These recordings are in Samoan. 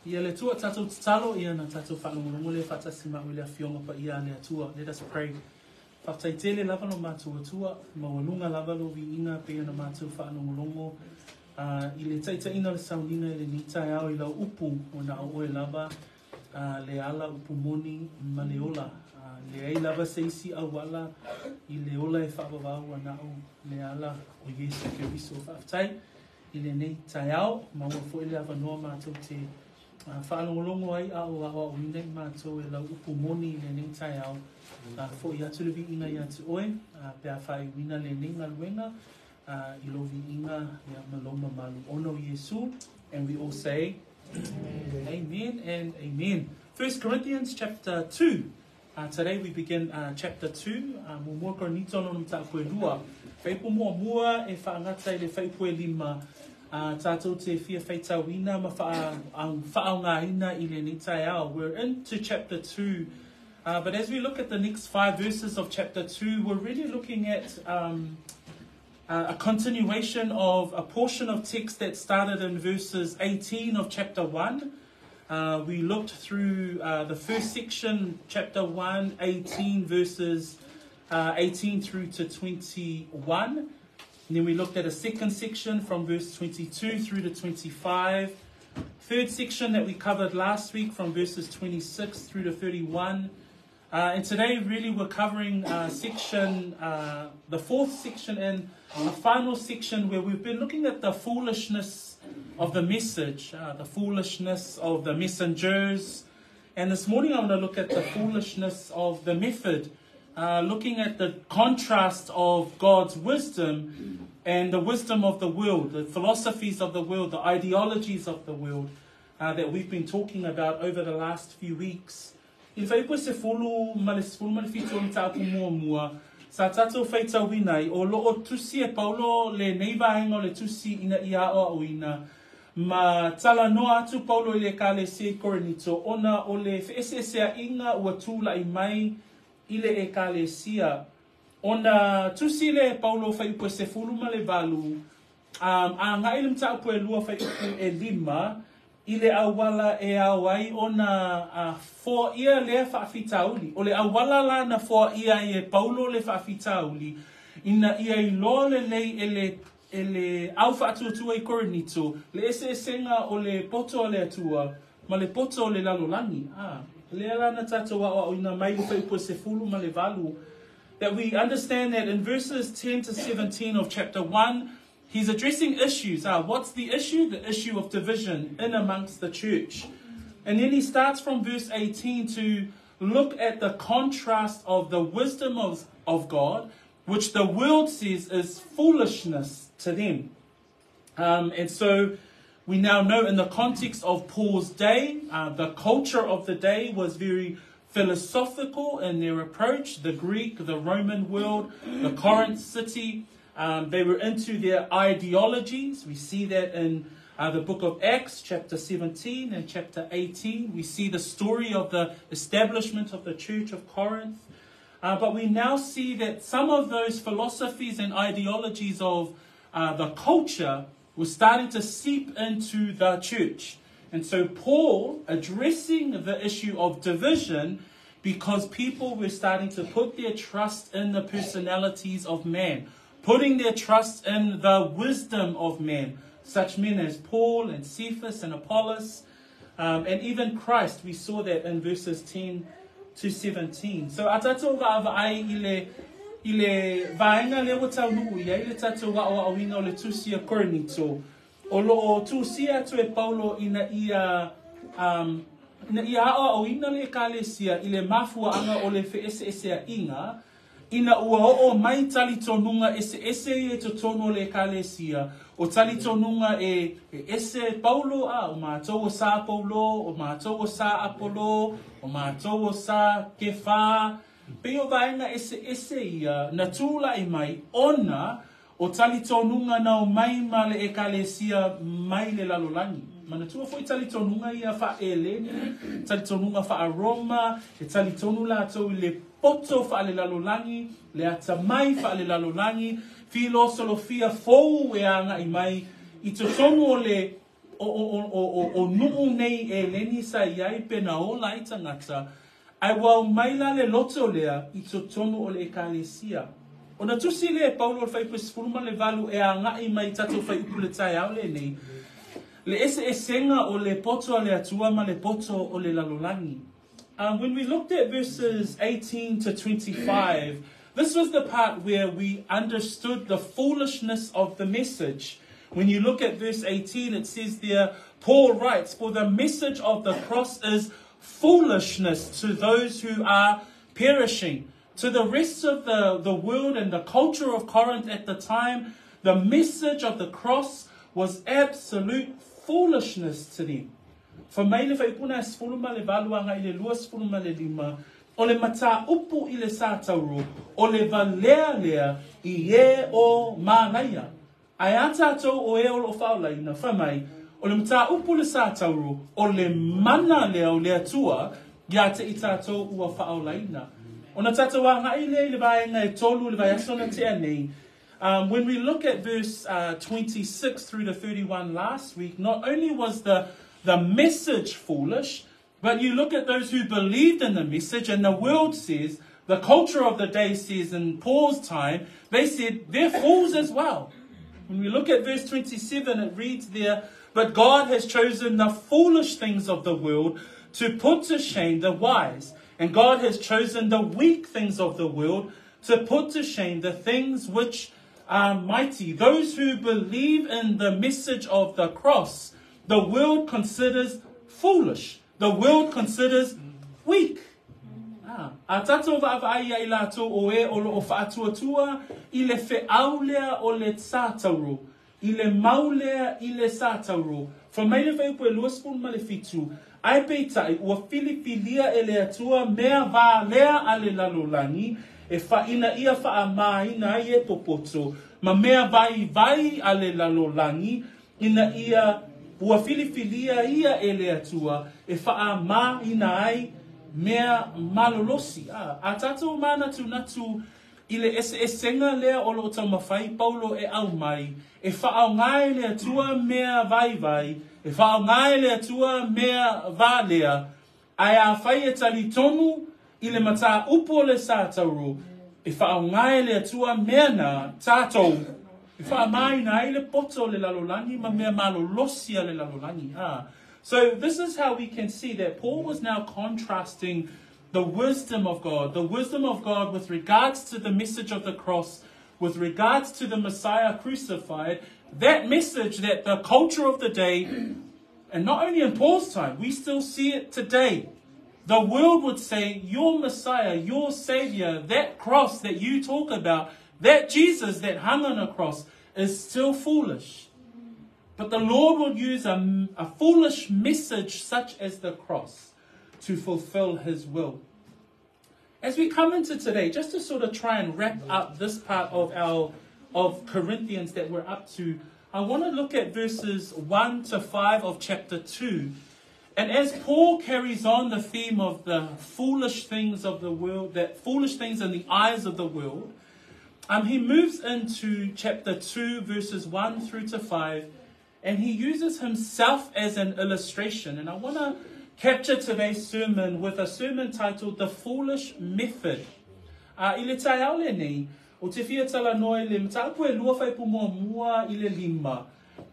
Ia le Atua tatou tatalo ia na tatou faalogologo lea faatasi ma au i le Afioga Paia a le Atua. Let us pray. Faafetai tele lava lo matou Atua, maualuga lava lou viiga pei ona matou faalogologo i le taitaiina o le sauniga i lenei taeao i lau upu, ona o oe lava le ala upu moni ma le ola. Leai lava se isi auala i le ola e faavavau ua na o le ala o Iesu Keriso. Faafetai i lenei taeao, maua foi le avanoa matou te faalogologo ai a o aoaoina i matou e lau upu moni i lenei taeao. Fo'i atu le viiga ia te oe pe a faaiuina lenei galuega i lou viiga ma lou mamalu. Ona o Iesu, and we all say, Amen. Amen and amen. 1 Corinthians chapter 2. Today we begin chapter 2, Muamua Korinito lona mataupu e lua. Whaiupu muamua e whaangata i le whaiupu e lima. Tātou te fia whaitauina ma whaaongaina i lenei taeao. We're into chapter 2. But as we look at the next five verses of chapter 2, we're really looking at a continuation of a portion of text that started in verses 18 of chapter 1. We looked through the first section, chapter 1, 18 verses 18 through to 21. And then we looked at a second section from verse 22 through to 25. Third section that we covered last week from verses 26 through to 31. And today, really, we're covering section, the fourth section and the final section where we've been looking at the foolishness of the message, the foolishness of the messengers. And this morning, I want to look at the foolishness of the method, looking at the contrast of God's wisdom and the wisdom of the world, the philosophies of the world, the ideologies of the world that we've been talking about over the last few weeks. I le fuaiupu e 17 o le mataupu muamua, sa tatou faitauina ai, o lo o tusi e Paulo lenei vaega o le tusi ina ia aoaoina, ma talanoa atu Paulo i le Ekalesia i Korinito ona o le feeseeseaiga ua tulai mai i le Ekalesia. Ona tusi lea e Paulo fuaiupu e 18, agai le mataupu e lua fuaiupu e lima, i le auala e ao ai ona foaia lea faafitauli. O le auala la na foaia ai e Paulo le faafitauli, ina ia iloa lelei e le e le au faatuatua i Korinito le eseesega o le poto a le Atua ma le poto o le lalolagi. A lea la na tatou aoaoina mai le fuaiupu e 18, that we understand that in verses 10 to 17 of chapter 1, he's addressing issues. What's the issue? The issue of division in amongst the church. And then he starts from verse 18 to look at the contrast of the wisdom of God, which the world says is foolishness to them. And so we now know in the context of Paul's day, the culture of the day was very philosophical in their approach. The Greek, the Roman world, the Corinth city, they were into their ideologies. We see that in the book of Acts, chapter 17 and chapter 18. We see the story of the establishment of the church of Corinth. But we now see that some of those philosophies and ideologies of the culture were starting to seep into the church. And so Paul, addressing the issue of division, because people were starting to put their trust in the personalities of man, putting their trust in the wisdom of man, such men as Paul and Cephas and Apollos, and even Christ. We saw that in verses 10 to 17. So a tatou vaavaai i le i le vaega lea ua taunuu i ai le tatou aoaoina o le tusi a Korinito, o lo o tusia atu e Paulo ina ia ina ia aoaoina le Ekalesia i le mafuaaga o le feeseeseaiga, ina ua oo mai talitonuga eseese ia i totonu o le Ekalesia, o talitonuga e e ese Paulo, a o matou o sa Paulo, o matou o sa Apolo, o matou o sa Kefa, pei o vaega eseese ia na tulai mai ona o talitonuga na omai ma le Ekalesia mai le lalolagi. Manatua foi talitonuga ia faa-Eleni, talitonuga faa-Roma, e talitonu latou i le poto faalelalolagi, le atamai faalelalolagi, filosolofia fou e agai mai i totonu o le o, o, o, o, o nu'u nei Eleni sa i ai pe na ola ai tagata, ae ua aumai la le loto lea i totonu o le ekalesia. Ona tusi lea e Paulo i le fuaiupu 18 e aga'i mai i tatou fuaiupu i le taeao lenei, le eseesega o le poto a le Atua ma le poto o le lalolagi. When we looked at verses 18 to 25, this was the part where we understood the foolishness of the message. When you look at verse 18, it says there, Paul writes, For the message of the cross is foolishness to those who are perishing. To the rest of the world and the culture of Corinth at the time, the message of the cross was absolute foolishness to them. Fai mai le fuaiupu lena 18 agai i le 25, o le mataupu i le satauro, o le valea lea i e o manaia. Ae a tatou o e o lo'o faaolaina, fai mai, o le mataupu i le satauro, o le mana lea o le Atua ia te i tatou ua faaolaina. Ona tatou aga'i lea i le vaega e tolu i le vaiaso na tea nei. When we look at verse 26 through to 31 last week, not only was the message foolish, but you look at those who believed in the message, and the world says, the culture of the day says in Paul's time, they said they're fools as well. When we look at verse 27, it reads there, But God has chosen the foolish things of the world to put to shame the wise. And God has chosen the weak things of the world to put to shame the things which are mighty. Those who believe in the message of the cross, the world considers foolish. The world considers weak. Ah, a tatou vaavaai ia i latou o e o lo'o faatuatua i le fe'au lea o le satauro, i le mau lea i le satauro. Fai mai le fuaiupu e 27, ae peitai ua filifilia e le Atua mea valea a le lalolagi e fa, ina ia faamāina ai e popoto, ma mea vaivai a le lalolagi ina ia ua filifilia ia e le Atua e faamāina ai mea malolosi. A, a tatou manatunatu i le eseesega lea o lo'o taumafai Paulo e aumai, e faaaogā e le Atua mea vaivai, e faaaogā e le Atua mea valea, ae afai e talitonu i le mataupu o le satauro, e faaaogā e le Atua mea na tatou e faamāina ai le poto o le lalolagi ma mea malolosi a le lalolagi. Ah. So this is how we can see that Paul was now contrasting the wisdom of God, the wisdom of God with regards to the message of the cross, with regards to the Messiah crucified, that message that the culture of the day, and not only in Paul's time, we still see it today. The world would say, Your Messiah, your Savior, that cross that you talk about, that Jesus that hung on a cross, is still foolish. But the Lord will use a foolish message such as the cross to fulfill his will. As we come into today, just to sort of try and wrap up this part of Corinthians that we're up to, I want to look at verses 1 to 5 of chapter 2. And as Paul carries on the theme of the foolish things of the world, that foolish things in the eyes of the world, he moves into chapter 2, verses 1 through to 5, and he uses himself as an illustration. And I want to capture today's sermon with a sermon titled The Foolish Method. I le taeao lenei, ou te fia talanoa i le mataupu e lua fuaiupu muamua i le lima.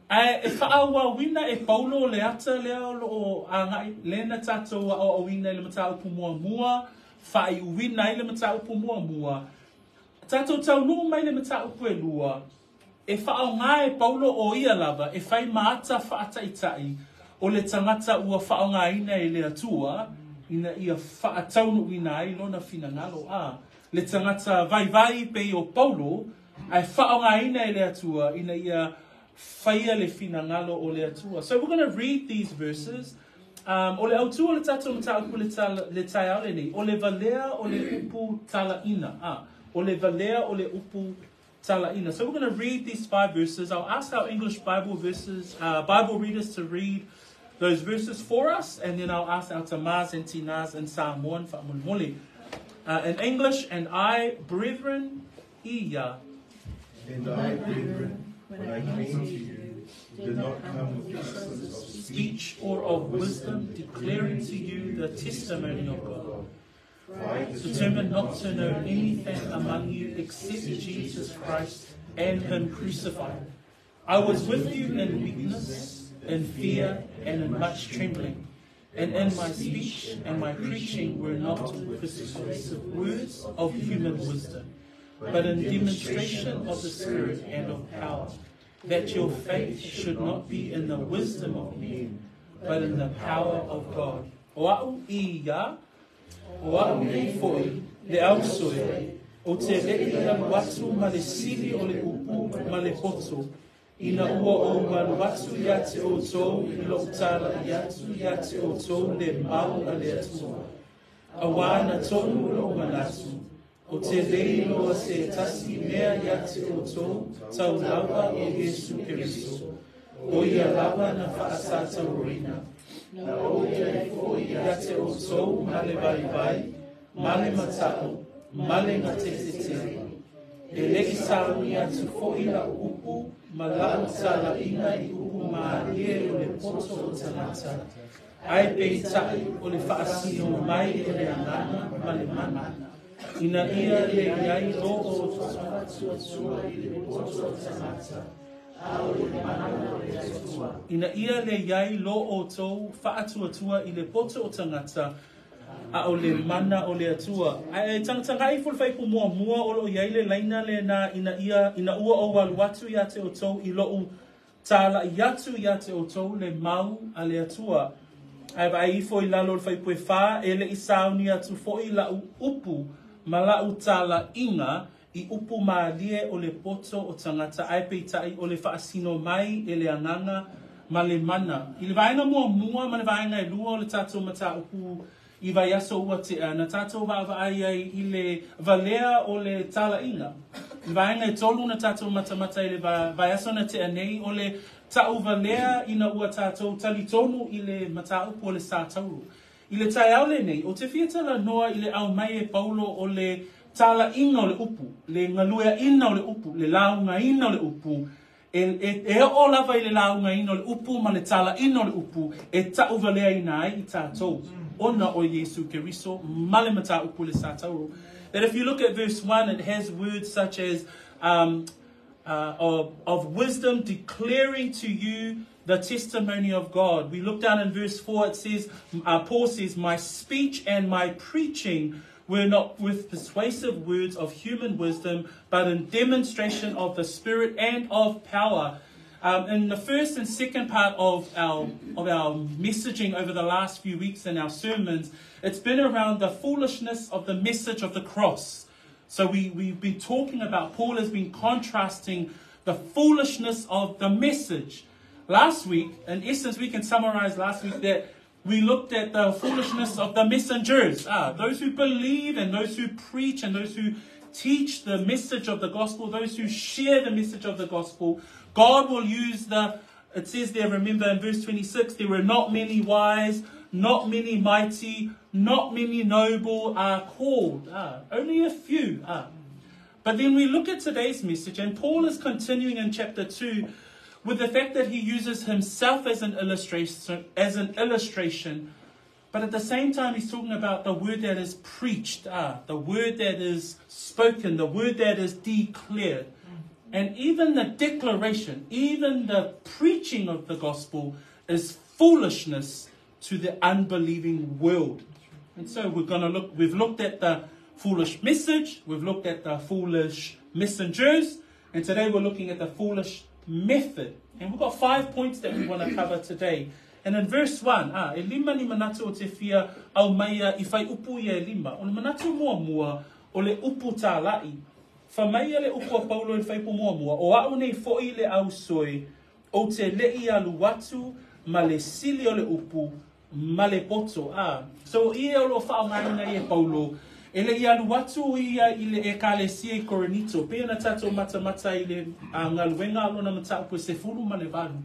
Ae e faaauauina e Paulo le ata lea o lo'o aga'i lea na tatou aoaoina i le mataupu muamua, faaiuina ai le mataupu muamua. Tatou taunuu mai le mataupu e lua, e faaaogā e Paulo o ia lava e fai ma ata faataita'i o le tagata ua faaaogāina e le Atua ina ia faataunuuina ai lona finagalo a le tagata vaivai pei o Paulo ae faaaogāina e le Atua ina ia faia le finagalo o le Atua. So we're going to read these verses. O le autū o le tatou mataupu le taeao lenei, o le valea o le upu tala'ina. Ah, o le valea o le upu tala'ina. So we're going to read these five verses. I'll ask our English Bible readers to read those verses for us, and then I'll ask our tamas and tinas in Samoan faamolemole. In English, and I, brethren, ia. And I, brethren, when I came to you, did not come with excellence of speech or of wisdom, declaring to you the testimony of God. For I Determined not to know anything among you except Jesus Christ and Him crucified. I was with you in weakness, in fear, and in much trembling. And in my speech and my preaching were not with persuasive words of human wisdom, but in demonstration of the Spirit and of power, that your faith should not be in the wisdom of men, but in the power of God. O a'u i ia, o a'u nei fo'i, le ausoe, o te le'i alu atu ma le sili o le upu ma le poto, ina ua ou alu atu ia te outou i lo'u tala'i atu ia te outou le mau a le Atua. Auā na tonu lo'u manatu, o te lē iloa se tasi mea ia te outou tau lava o Iesu Keriso, o ia lava na fa'asatauroina, na ou i ai fo'i ia te outou ma le vaivai, ma le mata'u, ma le gatete tele. E le'i sauni atu fo'i la'u upu ma la'u tala'iga i upu mālie o le poto o tagata, ae peita'i o le fa'asino mai e le Agaga ma le mana, ina ia lē i ai lo outou fa'atuatua i le poto o tagata, a o le mana o le Atua. Ina ia lē i ai lo outou fa'atuatua i le poto o tagata, a o le mana o le Atua. Ae tagatagai ifo le faaipu muamua o lo'o i ai le laina lenā ina ia ina ua ou alu atu iā te outou i lo'u Tāla'i atu iā te outou le mau a le Atua. Ae vaai ifo i lalo o le fuaiupu e fā, e le'i sauni atu fo'i la'u upu ma la'u tāla'iga i upu mālie o le poto o tagata, ae peitai o le fa'asino mai e le Agaga ma le mana. I le vaega muamua ma le vaega e lua o le tatou mataupu i vaiaso ua tea, na tatou vaavaai ai i le valea o le talaʻiga. I le vaega e tolu na tatou matamata i le vaiaso na tea nei, o le taʻuvalea ina ua tatou talitonu i le mataupu o le satauro. I le taeao lenei, ou te fia talanoa i le aumai e Paulo o le talaʻiga o le upu, le galueaʻina o le upu, le laugaina o le upu, E, e, e oo lava i le laugaina o le upu ma le talaʻina o le upu e taʻuvaleaina ai i tatou, ona o Iesu Keriso ma le mataupu le satauro. That if you look at verse 1, it has words such as of wisdom declaring to you the testimony of God. We look down in verse 4, it says, Paul says, My speech and my preaching were not with persuasive words of human wisdom, but in demonstration of the Spirit and of power. In the first and second part of our, of our messaging over the last few weeks in our sermons, it's been around the foolishness of the message of the cross. So we, we've been talking about, Paul has been contrasting the foolishness of the message. Last week, in essence, we can summarize last week that we looked at the foolishness of the messengers, those who believe and those who preach and those who teach the message of the gospel, those who share the message of the gospel. God will use the, it says there, remember in verse 26, there were not many wise, not many mighty, not many noble are called. Only a few are. But then we look at today's message, and Paul is continuing in chapter 2 with the fact that he uses himself as an illustration, as an illustration but at the same time he's talking about the word that is preached, the word that is spoken, the word that is declared. And even the declaration, even the preaching of the gospel is foolishness to the unbelieving world. And so we're going to look, we've looked at the foolish message, we've looked at the foolish messengers, and today we're looking at the foolish method. And we've got five points that we want to cover today. And in verse 1, e lima ni manatu o te fia au maia i whai upu ia e lima. O le manatu muamua o le upu tāla'i. Wha mai le upu a Paulo i le fuaiupu muamua, o a'u nei fo'i le ausoe, ou te le'i alu atu ma le sili o le upu ma le poto. So o i e o lo'o fa'aaogaina ai e Paulo, e le'i alu atu ia i le ʻEkalesia i Korinito, pei ona tatou matamata i le galuega a lona mataupu e sefulu ma le valu.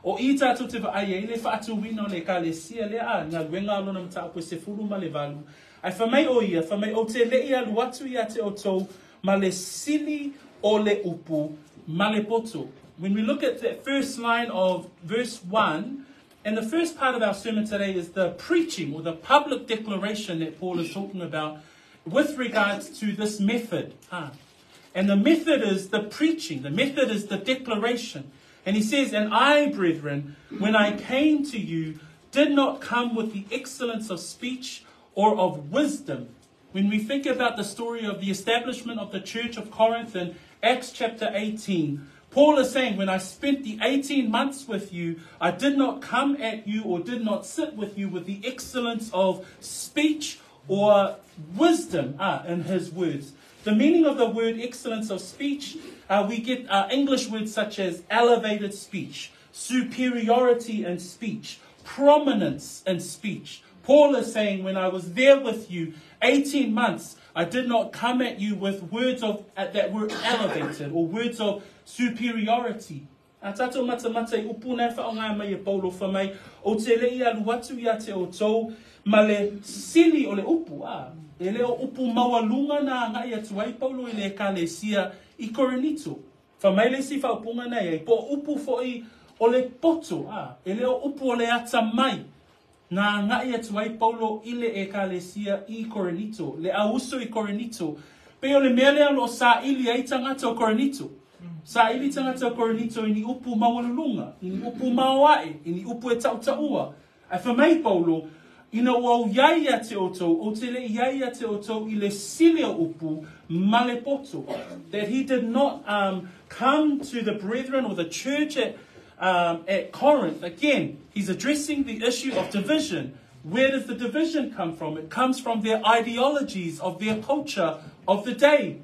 O i tatou te vaai ai le fa'atuina o le ʻEkalesia lea, galuega a lona mataupu e sefulu ma le valu. Ae fai mai ʻo ia, fai mai, Ou te le'i alu atu iā te outou ma le sili o le upu ma le poto. When we look at that first line of verse 1, and the first part of our sermon today is the preaching or the public declaration that Paul is talking about with regards to this method. And the method is the preaching, the method is the declaration. And he says, And I, brethren, when I came to you, did not come with the excellence of speech or of wisdom. When we think about the story of the establishment of the church of Corinth in Acts chapter 18, Paul is saying, When I spent the 18 months with you, I did not come at you or did not sit with you with the excellence of speech or wisdom, in his words. The meaning of the word excellence of speech, we get English words such as elevated speech, superiority in speech, prominence in speech. Paul is saying, when I was there with you 18 months, I did not come at you with words of that were elevated or words of superiority. A tātou matamata i upu nei whaongai mai e Paulo wha mai, o te lei alu atu ia te o tau, ma le sili o le upu, a. E leo upu maualunga na ngai atu ai Paulo i le ekalesia i Korinito. Wha mai le si whaupunga nei ai, po upu foi o le poto, a. E leo upu o le ata mai. Nā ngai atu ai Paulo i le ekalesia i Korinito, le auso i Korinito. Pe o le mea lea lo sa ili ai tangata o Korinito. Sa ili tangata o Korinito i ni upu maualulunga, i ni upu maoae, i ni upu e tautaua. Ai wha mai Paulo, ina ua au iai ia te otou, o te le iai ia te otou i le sili o upu ma le poto. That he did not come to the brethren or the church at Corinth. Again, he's addressing the issue of division. Where does the division come from? It comes from their ideologies of their culture of the day.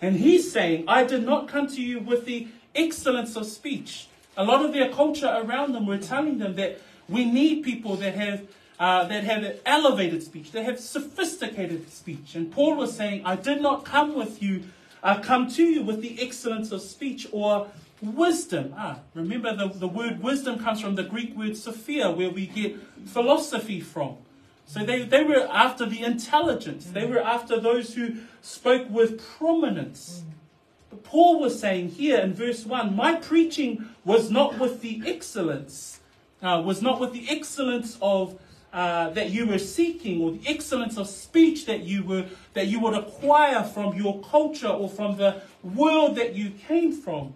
And he's saying, I did not come to you with the excellence of speech. A lot of their culture around them were telling them that we need people that have elevated speech, that have sophisticated speech. And Paul was saying, I did not come with you, come to you with the excellence of speech or wisdom. Remember the word wisdom comes from the Greek word sophia, where we get philosophy from. So they were after the intelligence. They were after those who spoke with prominence. But Paul was saying here in verse 1, my preaching was not with the excellence, of that you were seeking, or the excellence of speech that you would acquire from your culture or from the world that you came from.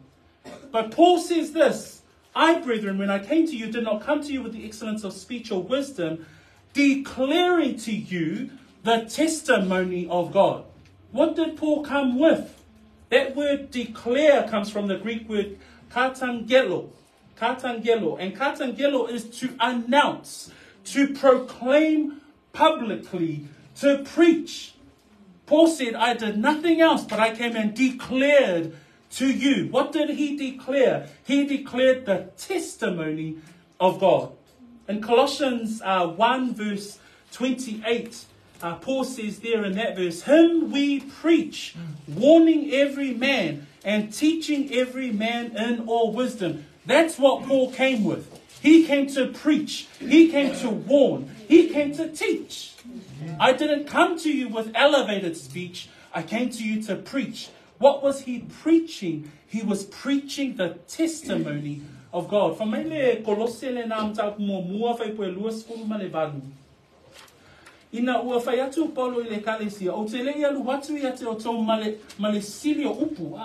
But Paul says this, I, brethren, when I came to you, did not come to you with the excellence of speech or wisdom, declaring to you the testimony of God. What did Paul come with? That word declare comes from the Greek word katangelo. Katangelo. And katangelo is to announce, to proclaim publicly, to preach. Paul said, I did nothing else, but I came and declared to you. What did he declare? He declared the testimony of God. In Colossians 1 verse 28, Paul says there in that verse, Him we preach, warning every man and teaching every man in all wisdom. That's what Paul came with. He came to preach. He came to warn. He came to teach. I didn't come to you with elevated speech. I came to you to preach. What was he preaching? He was preaching the testimony of God. Fa mai le Kolose le nā mtau mua mua whai poe lua skulu ma le valu. Ina ua whai atu Paulo i le kalesia, o te lei alu atu ia te o tau ma le sili o upu.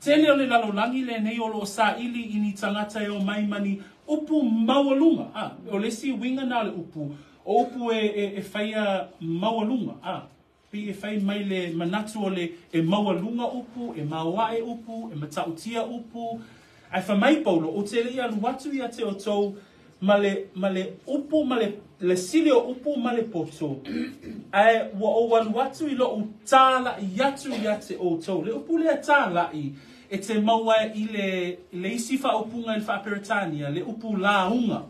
Tele o le lalolangi le nei o lo sa ili i ni tangata e o mai mani upu maualunga. O le si winga nā le upu. O upu e whaia maualunga. Pi e whai mai le manatu o le e maualunga upu, e mauae upu, e matautia upu. Ai wha mai Paulo, o te lei alu atu ia te o tau ma le upu, ma le sili o upu ma le poto. Ai ua o alu atu i lo u tāla i atu ia te o tau. Le upu lea tāla i e te maua i le isi wha upunga i le whaaperetania, le upu launga.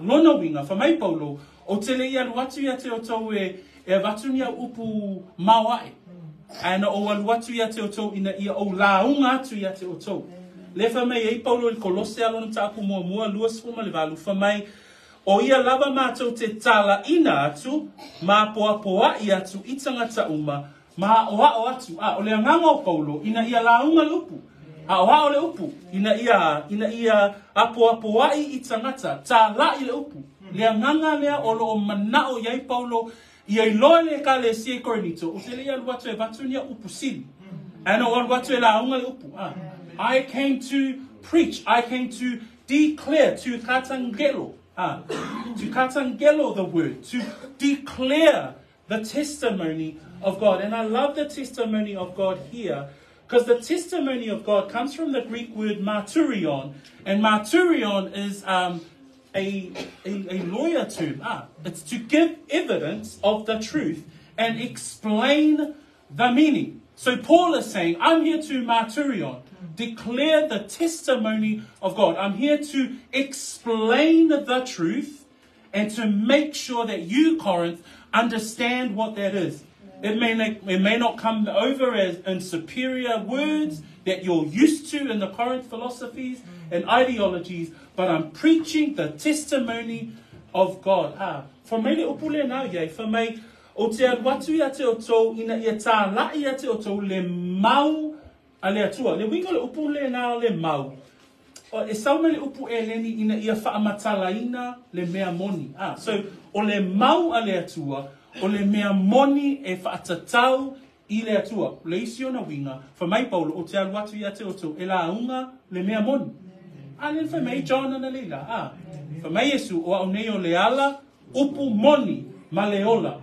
Lona winga, wha mai Paulo, o te lei alu atu ia te o tau e avatu nia upu mauae. Ai na o alu atu ia te o tau ina ia o launga atu ia te o tau. Le wha mai ei Paulo i Kolose alona tāpu mua mua lua sfuma le valu wha mai o ia lava mātou te tāla ina atu, mā poa poa i atu i tangata uma, mā oa o atu. O le anganga o Paulo ina ia launga lupu. Aoao le upu, ina ia, ina ia apoapoa'i i tagata, tāla'i le upu. Le agaga lea o loo mana'o i ai Paulo, ia iloa le ekalesia i Korinito, ou te le i alu atu e avatu ni au upu sili. Ae na ou alu atu e lauga le upu. Ah. I came to preach, I came to declare, to katangelo, to katangelo the word, to declare the testimony of God. And I love the testimony of God here because the testimony of God comes from the Greek word marturion. And marturion is a lawyer term. It's to give evidence of the truth and explain the meaning. So Paul is saying, I'm here to marturion, declare the testimony of God. I'm here to explain the truth and to make sure that you, Corinth, understand what that is. It may not come over as in superior words that you're used to in the Corinth philosophies and ideologies, but I'm preaching the testimony of God. Ah, fa mai le upu lenā iai, fa mai ou te alu atu ia te outou ina ia tāla'i ia te outou le mau a le Atua. Le uiga o le upu lenā o le mau, e sau mai le upu Eleni ina ia faamatalaina le mea moni. Ah, so o le mau a le Atua, o le mea moni e faatatau i le Atua. O le isi ona uiga, fa mai Paulo, ou te alu atu ia te outou e lauga le mea moni. A le fai mai John ana leila. Ah, fa mai Iesu, o au nei o le ala, upu moni, ma le ola.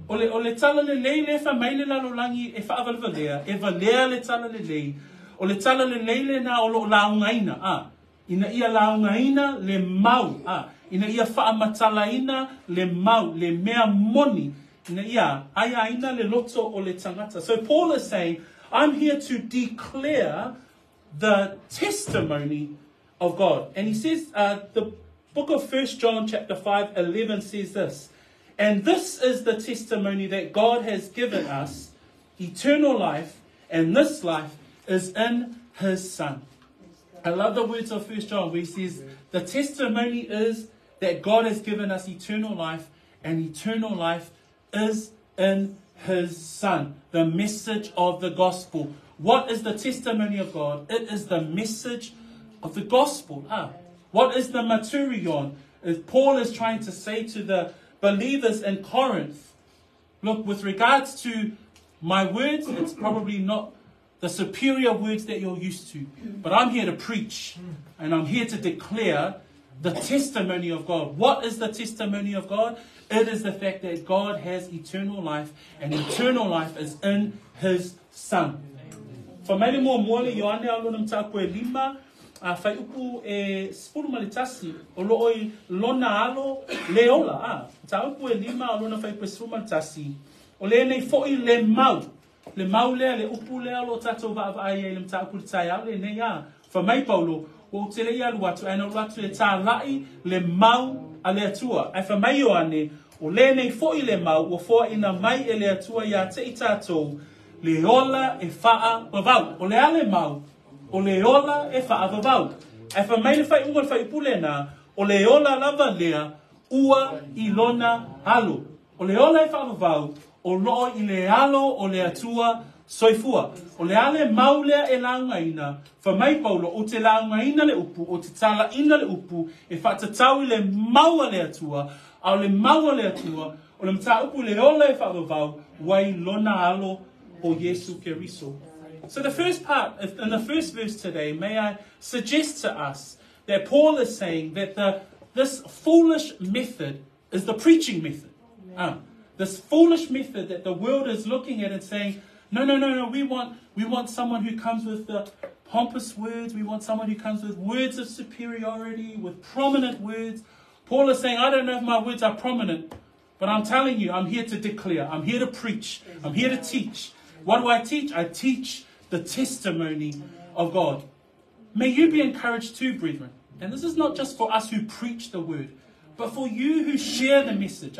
O le tala lelei le fa mai le lalolagi e faavalevalea, e valea le tala lelei. O le tala lelei lenā o loo laugaina. Ah, ina ia laugaina le mau. Ah, ina ia faamatalaina le mau, le mea moni. Ina ia aiaina le loto o le tagata. So Paul is saying, I'm here to declare the testimony of God. And he says, the book of 1 John chapter 5, 11 says this, and this is the testimony that God has given us, eternal life, and this life is in his Son. I love the words of 1 John where he says, the testimony is that God has given us eternal life, and eternal life is in his Son. The message of the gospel. What is the testimony of God? It is the message of the gospel. What is the marturion? If Paul is trying to say to the believers in Corinth, look, with regards to my words, it's probably not the superior words that you're used to, but I'm here to preach and I'm here to declare the testimony of God. What is the testimony of God? It is the fact that God has eternal life, and eternal life is in his Son. Fa mai le muamua le Ioane a lona mataupu e 5, a fai upu e 11, o loo i lona alo le ola. A, mataupu e 5 o lona fai upu e 11, o le nei foi le mau. Le mau lea, le upu lea o lo tatou vaavaai ai le mataupu le taeao lenei a. Fa mai Paulo, ua ou te le i alu atu, ae na alu atu e tāla'i le mau a le Atua. Ae fa mai Ioane, o lenei foi le mau ua foaina mai e le Atua ia te i tatou, le ola e faavavau. O le a le mau? O le ola e faavavau. Ae fa mai le faaiuga o le fuaiupu lenā, o le ola lava lea ua i lona alo. O le ola e faavavau, o loo i le alo o le Atua soifua. O le a le mau lea e laugaina, fa mai Paulo, ou te laugaina le upu, ou te tālaʻina le upu, e faatatau i le mau a le Atua, a o le mau a le Atua, o le mataupu i le ola e faavavau, ua i lona alo o Iesu Keriso. So the first part, in the first verse today, may I suggest to us that Paul is saying that this foolish method is the preaching method. This foolish method that the world is looking at and saying, no, no, no, no, we want someone who comes with the pompous words. We want someone who comes with words of superiority, with prominent words. Paul is saying, I don't know if my words are prominent, but I'm telling you, I'm here to declare. I'm here to preach. I'm here to teach. What do I teach? I teach the testimony of God. May you be encouraged too, brethren. And this is not just for us who preach the word, but for you who share the message.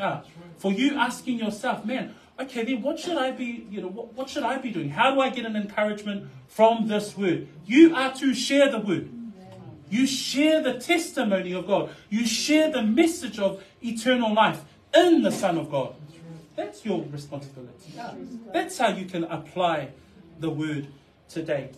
For you asking yourself, man, okay, then what should I be, you know, what should I be doing? How do I get an encouragement from this word? You are to share the word. You share the testimony of God. You share the message of eternal life in the Son of God. That's your responsibility. That's how you can apply the word today.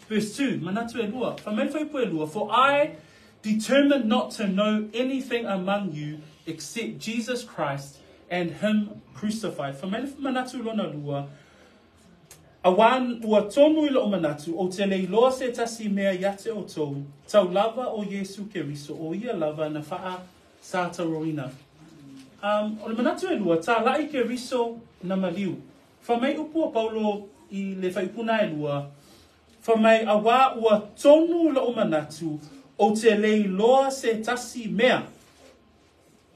Verse 2, manatu e lua. Fai mai le fuaiupu e lua, For I determined not to know anything among you except Jesus Christ and him crucified. Fai mai le manatu lona lua, Auā ua tonu i loʻu manatu, ou te le iloa se tasi mea iā te ʻoutou, tau lava ʻo Iesū Keriso, ʻo ia lava na faasātauroina. Um, o le manatu e lua, tālaʻi Keriso na maliu. Fai mai upu a Paulo i le fuaiupu na e lua, fai mai, Auā ua tonu loʻu manatu, ou te le iloa se tasi mea.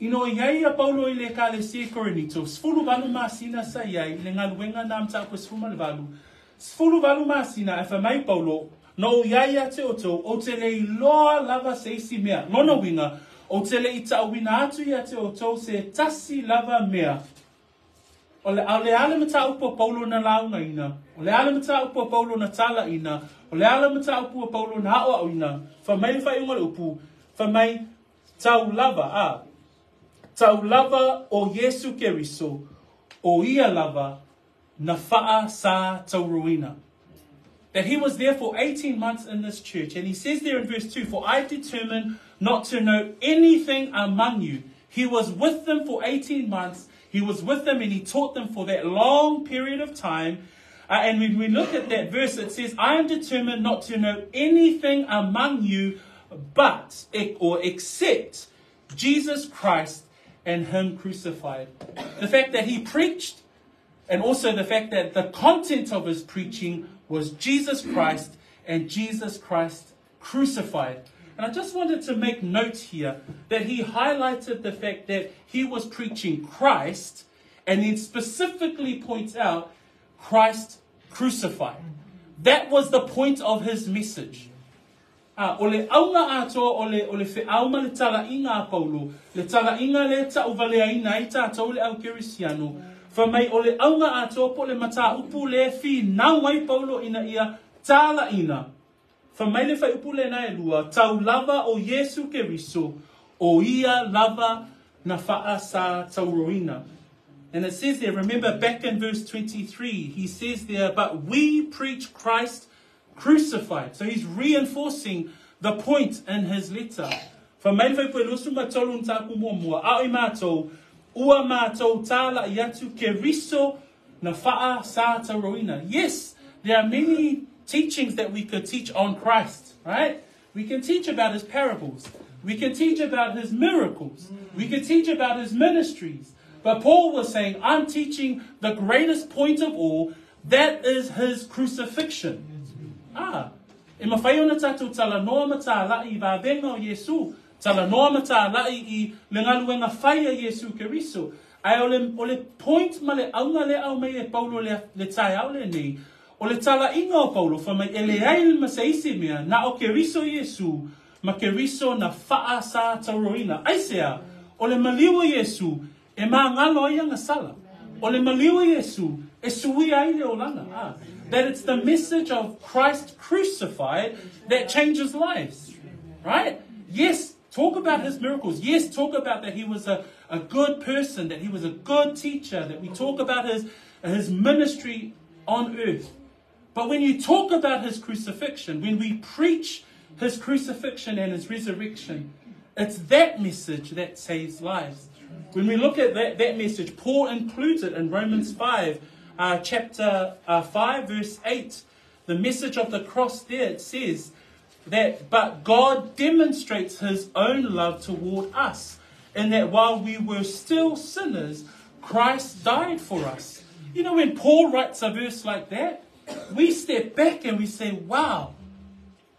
Ina o i ai ia Paulo i le Ekalesia i Korinito, 18 masina sa i ai i le galuega na mataupu e 18, 18 masina ae fai mai Paulo, Na ou i ai ia te outou, ou te le iloa lava se isi mea. Lona uiga, ou te le i taʻuina atu ia te outou se tasi lava mea. O le, a o le a le mataupu a Paulo na laugaina? O le a le mataupu a Paulo na talaʻina? O le a le mataupu a Paulo na aʻoaʻoina? Fai mai le faaiuga o le upu, fai mai, Tau lava, a. Tau lava ʻo Iesū Keriso, ʻo ia lava na faasātauroina. That he was there for 18 months in this church. And he says there in verse 2, For I determined not to know anything among you. He was with them for 18 months. He was with them and he taught them for that long period of time. And when we look at that verse, it says, I am determined not to know anything among you but, or except, Jesus Christ and Him crucified. The fact that he preached, and also the fact that the content of his preaching was Jesus Christ and Jesus Christ crucified. And I just wanted to make note here that he highlighted the fact that he was preaching Christ and then specifically points out Christ crucified. That was the point of his message. A, ʻo le ʻauga atoa o le, o le feʻau ma le talaʻiga a Paulo, le talaʻiga lea taʻuvaleaina ai tātou le ʻau Kerisiano, fai mai ʻo le ʻauga atoa po o le matāupu lea finau ai Paulo ina ia talaʻina. Fai mai le fuaiupu lena e lua, tau lava ʻo Iesū Keriso, ʻo ia lava na faasātauroina. And it says there, remember back in verse 23, he says there, but we preach Christ crucified. So he's reinforcing the point in his letter. Fai mai le fuaiupu e 23 mataupu muamua, a o i mātou, ua mātou tālaʻi atu Keriso na faasātauroina. Yes, there are many teachings that we could teach on Christ, right? We can teach about his parables. We can teach about his miracles. We can teach about his ministries. But Paul was saying, I'm teaching the greatest point of all, that is his crucifixion. Ah, e mawhai ona tātou talanoa ma tālaʻi i vāvenga o Iesū, talanoa ma tālaʻi i le galuega fai a Iesū Keriso. Ae o le, o le point ma le ʻauga lea ʻau mai e Paulo le, le taeao lenei, o le talaʻiga o Paulo fai mai e leai ma se isi mea na o Keriso Iesū ma Keriso na faasātauroina. Aisea? O le maliu o Iesū e māgalo ai agasala. O le maliu o Iesū e suia ai le olaga. Ah, that it's the message of Christ crucified that changes lives. Right? Yes, talk about his miracles. Yes, talk about that he was a, a good person, that he was a good teacher, that we talk about his, his ministry on earth. But when you talk about his crucifixion, when we preach his crucifixion and his resurrection, it's that message that saves lives. When we look at that, that message, Paul includes it in Romans 5, chapter 5, verse 8. The message of the cross there, it says that, but God demonstrates his own love toward us, in that while we were still sinners, Christ died for us. You know, when Paul writes a verse like that, we step back and we say, wow,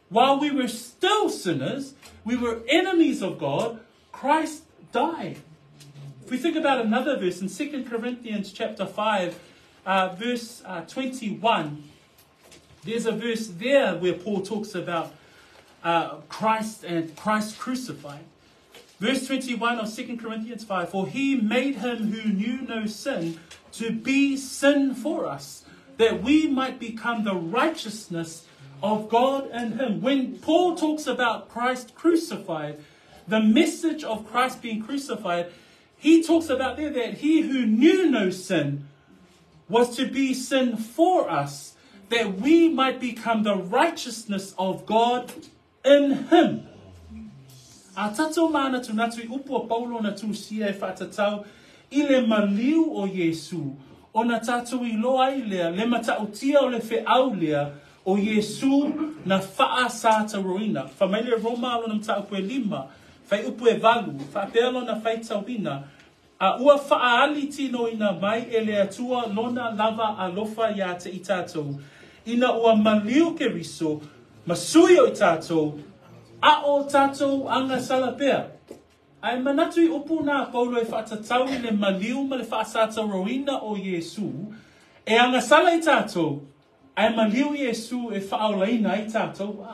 while we were still sinners, we were enemies of God, Christ died. If we think about another verse in 2 Corinthians chapter 5, verse 21, there's a verse there where Paul talks about Christ and Christ crucified. Verse 21 of 2 Corinthians 5, For he made him who knew no sin to be sin for us, that we might become the righteousness of God in him. When Paul talks about Christ crucified, the message of Christ being crucified, he talks about there that he who knew no sin was to be sin for us, That we might become the righteousness of God in him. A tatou manatunatu i upu a Paulo na tusia e faatatau i le maliu o Iesu, ona tatou iloa ai lea le matautia o le feau lea o Iesu na faasatauroina. Fai mai le Roma lona mataupu e 5, fuaiupu e 8, faapea lona faitauina, a ua faaali tinoina mai e le Atua lona lava alofa ia te i tatou, ina ua maliu Keriso, ma sui o i tatou, a o tatou agasala pea. Ae manatu i upu na Paulo e faatatau i le maliu ma le faasatauroina o Iesu, e agasala i tatou, ae maliu Iesu e faaolaina ai tatou.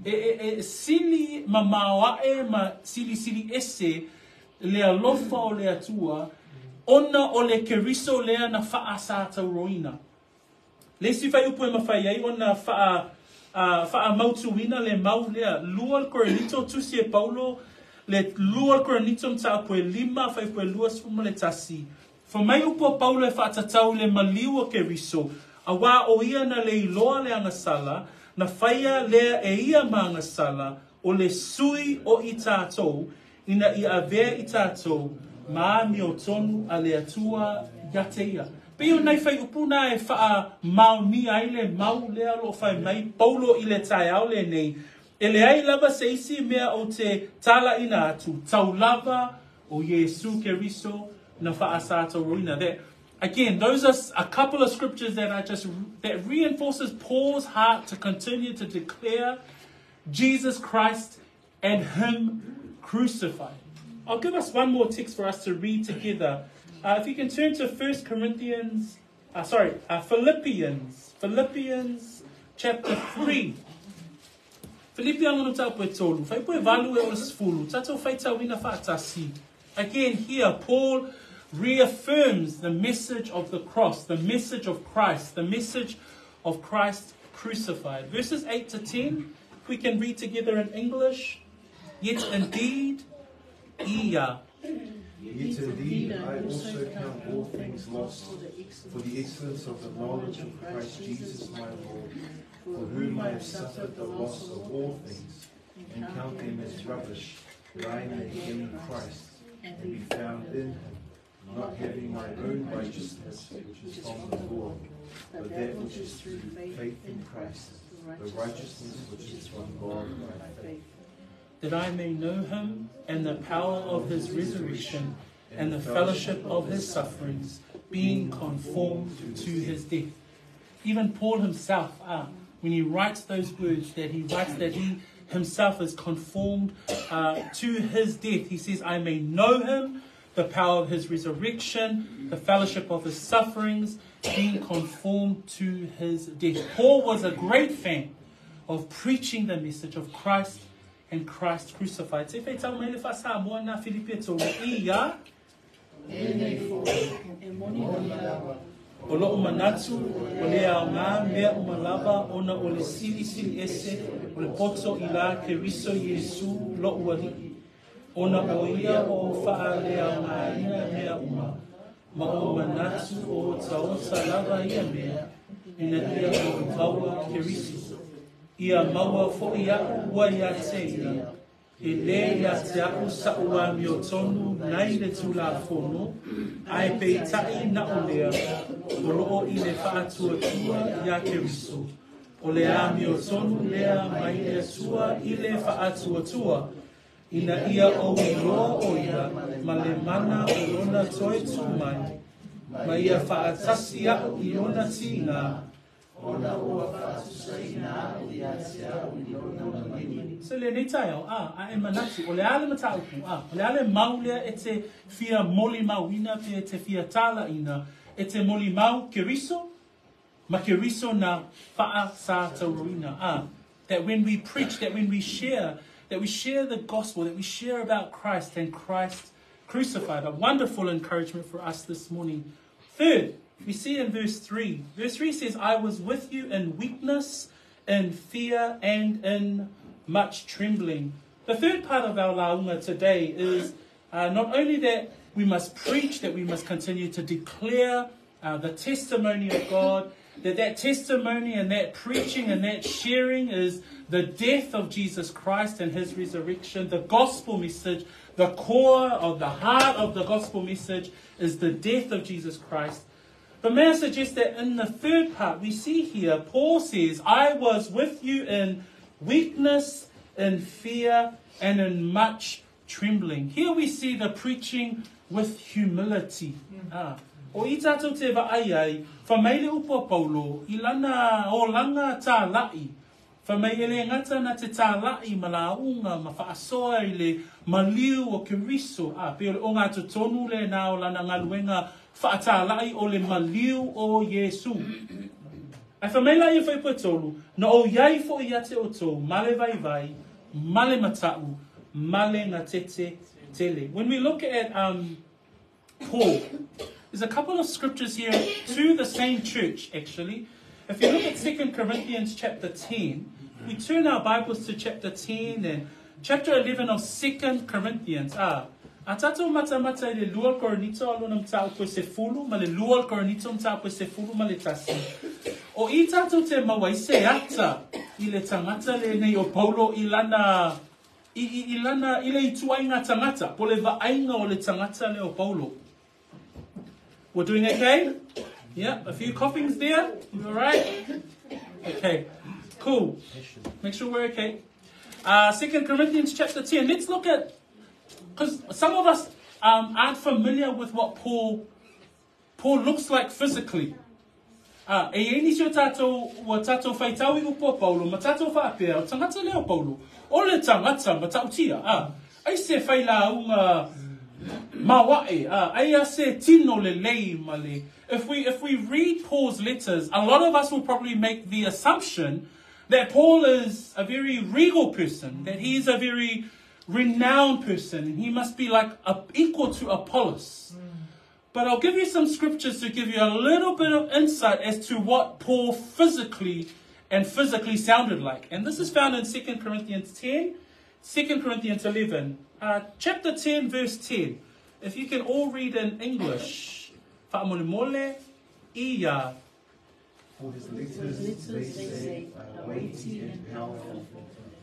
E sili mamao ae ma silisili ese le alofa o le Atua, ona o le Keriso lea na faasatauroina. Le isi fuaiupu e mafai ai ona faamautuina le mau lea, 2 Korinito, tusi e Paulo, le 2 Korinito mataupu e 5, fuaiupu e 21. Fai mai upu a Paulo e faatatau le maliu o Keriso, auā o ia na le iloa le agasala, na faia lea e ia ma agasala, o le sui o i tatou, ina ia avea i tatou ma amiotonu a le Atua ia te ia. Pei o nai fuaiupu na e faamaonia ai le mau lea o lo o fai mai Paulo i le taeao lenei, e leai lava se isi mea ou te talaina atu, tau lava o Iesu Keriso na faasatauroina. That, again, those are a couple of scriptures that are just that reinforces Paul's heart to continue to declare Jesus Christ and him crucified. I'll give us one more text for us to read together. If you can turn to 1 Corinthians, Philippians, Philippians chapter 3. Filipi lona mataupu e 3, fuaiupu e 8 e o le 10, tatou faitauina faatasi. Again here, Paul reaffirms the message of the cross, the message of Christ, the message of Christ crucified. Verses 8 to 10, if we can read together in English. Yet indeed, ia. Yet indeed, I also count all things lost for the excellence of the knowledge of Christ Jesus my Lord, for whom I have suffered the loss of all things, and count them as rubbish, that I may gain Christ and be found in him, not having my own righteousness, which is from the law, but that which is through faith in Christ, the righteousness which is from God by faith. That I may know him and the power of his resurrection and the fellowship of his sufferings, being conformed to his death. Even Paul himself, when he writes those words, that he writes that he himself is conformed to his death. He says, I may know him, the power of his resurrection, the fellowship of his sufferings, being conformed to his death. Paul was a great fan of preaching the message of Christ and Christ crucified. Se faitau mai le faa-Samoa na Filipi e 3, ia E nei foi, e moni lava. O lou manatu, o le aoga mea uma lava ona o le silisili ese o le poto i la Keriso Iesu lou Alii. Ona o ia ua ou faaleaogaina mea uma, ma ou manatu o otaota lava ia mea, ina ia ou maua Keriso. Ia maua foi a'u ua ia te ia, e le ia te a'u sa'u amiotonu nai le Tulafono, ae peitai na o lea, o loo i le faatuatua ia Keriso. O le amiotonu lea mai le Atua i le faatuatua, ina ia ou iloa o ia ma le mana o lona toe tū mai, ma ia faatasi a'u i lona tiga, ona ua faatusaina a'u ia te a'u i lona maliu. So lenei taeao, a e manatu, o le a le mataupu, o le a le mau lea e te fia molimauina pe e te fia talaina, e te molimau Keriso, ma Keriso na faasatauroina. That when we preach, that when we share, that we share the gospel, that we share about Christ and Christ crucified. A wonderful encouragement for us this morning. Third, we see in verse 3. Verse 3 says, I was with you in weakness, in fear, and in much trembling. The third part of our lauga today is not only that we must preach, that we must continue to declare the testimony of God, That that testimony and that preaching and that sharing is the death of Jesus Christ and his resurrection. The gospel message, the core of the heart of the gospel message is the death of Jesus Christ. But may I suggest that in the third part, we see here, Paul says, I was with you in weakness, in fear, and in much trembling. Here we see the preaching with humility. Ah. O i tātou te vaai ai, wha mai le upu a Paulo, i lana o langa tā lai. Wha mai ele ngata na te tā lai ma la unga ma whaasoa i le maliu o Keriso. Ah, pe o le onga totonu le nā o lana ngaluenga wha lai o le maliu o Yesu. Ai wha mai la i whai tolu, na o iai fo i ate o tō, male vai vai, male matau, male ngā tete tele. When we look at Paul, there's a couple of scriptures here to the same church, actually. If you look at 2 Corinthians chapter 10, we turn our Bibles to chapter 10 and chapter 11 of 2 Corinthians. Ah, a tātou mata mata i le lua Korinito alona mtau koe se fulu, ma le lua Korinito mtau koe se fulu ma le tasi. O i tātou te maua i se ata i le tangata le nei o Paulo i lana i lana i le itua i ngā tangata, po le vaaiga o le tangata le o Paulo. We're doing okay? Yeah, a few coughings there. You all right? Okay, cool. Make sure we're okay. 2 Corinthians chapter 10. Let's look at, because some of us aren't familiar with what Paul looks like physically. E eni si o tātou, ua tātou whaitau i upo Paulo, ma tātou whaapea, o tangata leo Paulo, o le tangata ma tautia. Ai se whaila unga mawae, ai a se tino le lei ma le. If we read Paul's letters, a lot of us will probably make the assumption that Paul is a very regal person, that he is a very renowned person, and he must be like equal to Apollos. But I'll give you some scriptures to give you a little bit of insight as to what Paul physically sounded like. And this is found in 2 Corinthians 10, 2 Corinthians 11, chapter 10, verse 10. If you can all read in English. Fa'amolemole ia. For his letters, they say, are weighty and powerful,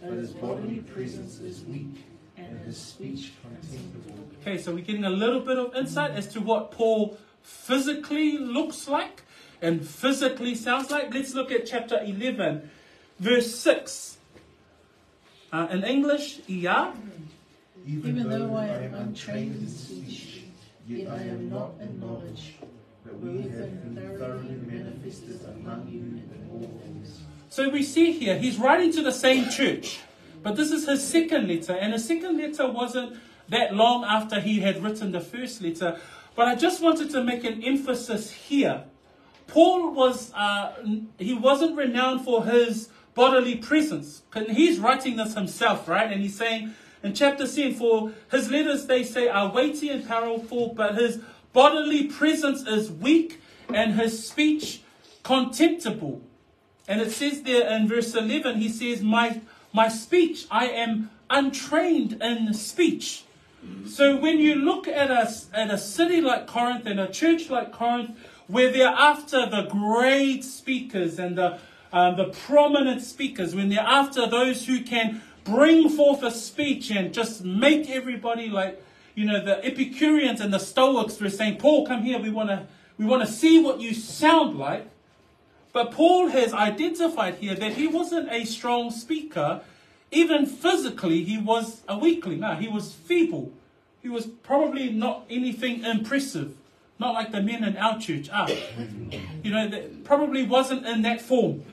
but his bodily presence is weak and his speech contemptible. Okay, so we're getting a little bit of insight as to what Paul physically looks like and physically sounds like. Let's look at chapter 11, verse 6. In English, ia. Even though I am untrained in speech, yet I am not in knowledge, but we have been thoroughly manifested among you in all things. So we see here, he's writing to the same church, but this is his second letter, and his second letter wasn't that long after he had written the first letter. But I just wanted to make an emphasis here. Paul was, he wasn't renowned for his bodily presence. And he's writing this himself, right? And he's saying in chapter 10, for his letters, they say, are weighty and powerful, but his bodily presence is weak and his speech contemptible. And it says there in verse 11, he says, my speech, I am untrained in speech. So when you look at a city like Corinth and a church like Corinth, where they're after the great speakers and the prominent speakers, when they're after those who can bring forth a speech and just make everybody like, you know, the Epicureans and the Stoics were saying, Paul, come here, we wanna see what you sound like. But Paul has identified here that he wasn't a strong speaker. Even physically, he was a weakling. No, he was feeble. He was probably not anything impressive. Not like the men in our church. You know, that probably wasn't in that form.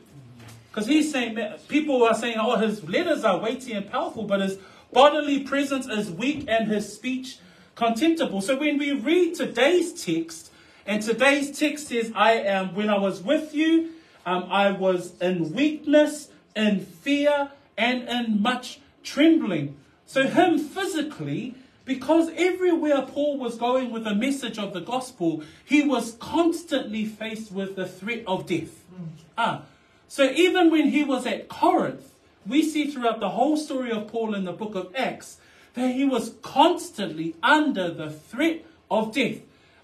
Because he's saying, people are saying, oh, his letters are weighty and powerful, but his bodily presence is weak and his speech contemptible. So when we read today's text, and today's text says, I am, when I was with you, I was in weakness, in fear, and in much trembling. So him physically, because everywhere Paul was going with the message of the gospel, he was constantly faced with the threat of death. So even when he was at Corinth, we see throughout the whole story of Paul in the book of Acts that he was constantly under the threat of death.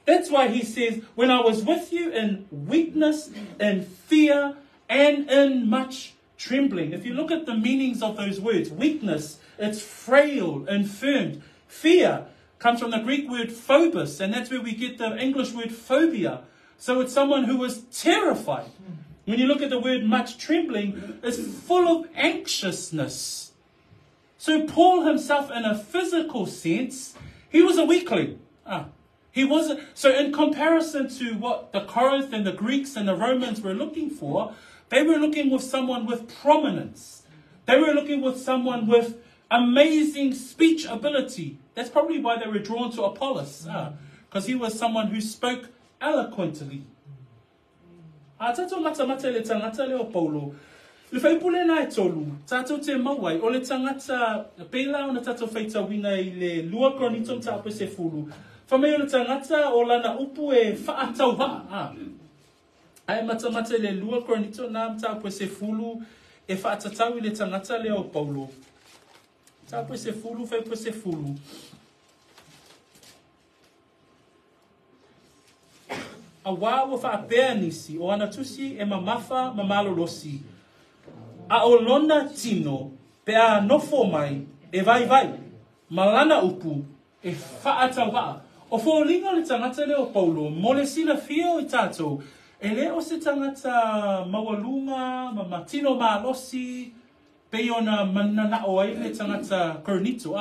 That's why he says, when I was with you in weakness, in fear, and in much trembling. If you look at the meanings of those words, weakness, it's frail, infirmed. Fear comes from the Greek word phobos, and that's where we get the English word phobia. So it's someone who was terrified. When you look at the word much trembling, it's full of anxiousness. So Paul himself, in a physical sense, he was a weakling. He wasn't. So in comparison to what the Corinth and the Greeks and the Romans were looking for, they were looking with someone with prominence. They were looking with someone with amazing speech ability. That's probably why they were drawn to Apollos, because he was someone who spoke eloquently. A tātou matamata le tangata le o Paulo, le whaipule nā e tolu, tātou te mauai, o le tangata, pēlā ona tātou whaitauina i le lua Korinito mtāpe se fulu, whamei o le tangata o lana upu e whaatau waa. Ai matamata le lua Korinito nā mtāpe se fulu e whaatatau i le tangata le o Paulo. Tāpe se fulu, whaipe se fulu. A wā ua whaapea nisi o ana tusi e mamafa mamalolosi. A o lona tino pe a nofo mai e vai vai. Malana upu e whaatau waa. O fōlinga le tangata le o Paulo, mo le sila fia o i tātou. E le o se tangata maualunga, ma matino malosi, pe ona manana o ai le tangata Korinito.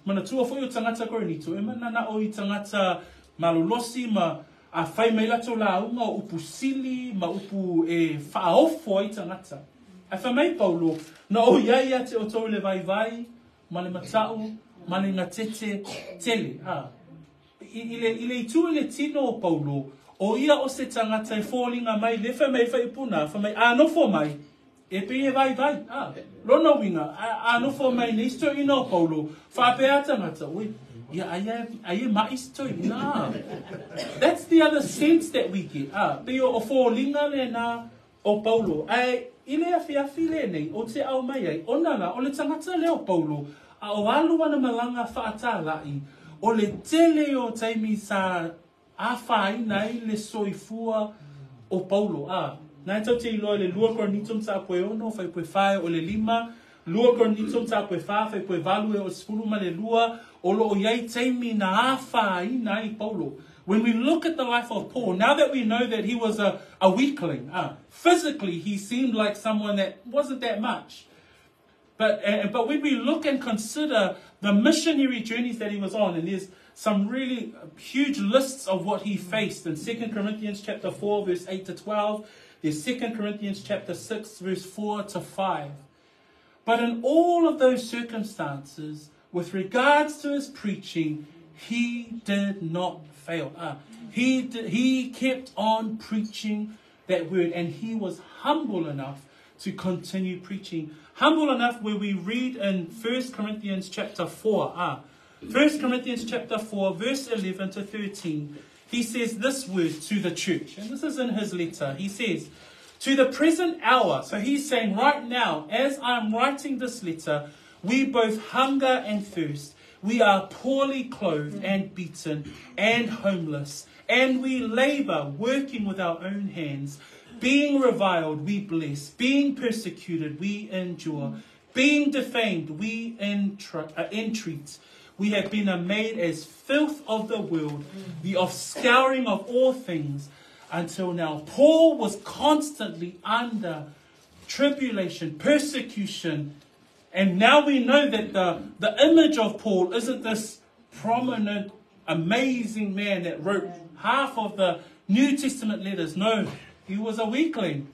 Mana tua foi o tangata Korinito, e manana o i tangata malolosi ma a whai mai lato la unga o upu sili, ma upu e whaofo ai tangata. A whai mai Paulo, na o ia ia te o tau le vai vai, ma le matau, ma le ngatete tele. I le itu le tino o Paulo, o ia o se tangata e fōlinga mai, le whai mai whai puna, whai mai anofo mai, e pe e vai vai. Lona winga, anofo mai ne isto ina o Paulo, whaapea tangata, ui, ia aia maisto ina. That's the other sense that we get. Pe o fōlinga le nā o Paulo. Ai, i le awhi awhi le nei, o te au mai ai, o nana, o le tangata le o Paulo, a o alu ana malanga whaatālai, o le tele o taimi sa a whaina i le soifua o Paulo. Nā e tau te iloa le lua Korinito mtāpue ono, whaipue whae o le lima, lua Korinito mtāpue wha, whaipue valu e o sifulu ma le lua, o lo o iai taimi na a whaina i Paulo. When we look at the life of Paul, now that we know that he was a weakling, physically he seemed like someone that wasn't that much. But when we look and consider the missionary journeys that he was on, and there's some really huge lists of what he faced in 2 Corinthians chapter 4, verse 8 to 12. There's 2 Corinthians chapter 6, verse 4 to 5. But in all of those circumstances, with regards to his preaching, he did not fail. He kept on preaching that word, and he was humble enough to continue preaching. Humble enough where we read in 1 Corinthians chapter 4. 1 Corinthians chapter 4, verse 11 to 13. He says this word to the church, and this is in his letter. He says, to the present hour, so he's saying right now, as I'm writing this letter, we both hunger and thirst. We are poorly clothed and beaten and homeless, and we labor, working with our own hands. Being reviled, we bless. Being persecuted, we endure. Being defamed, we entreat. We have been made as filth of the world, the offscouring of all things until now. Paul was constantly under tribulation, persecution. And now we know that the image of Paul isn't this prominent, amazing man that wrote half of the New Testament letters. No, he was a weakling.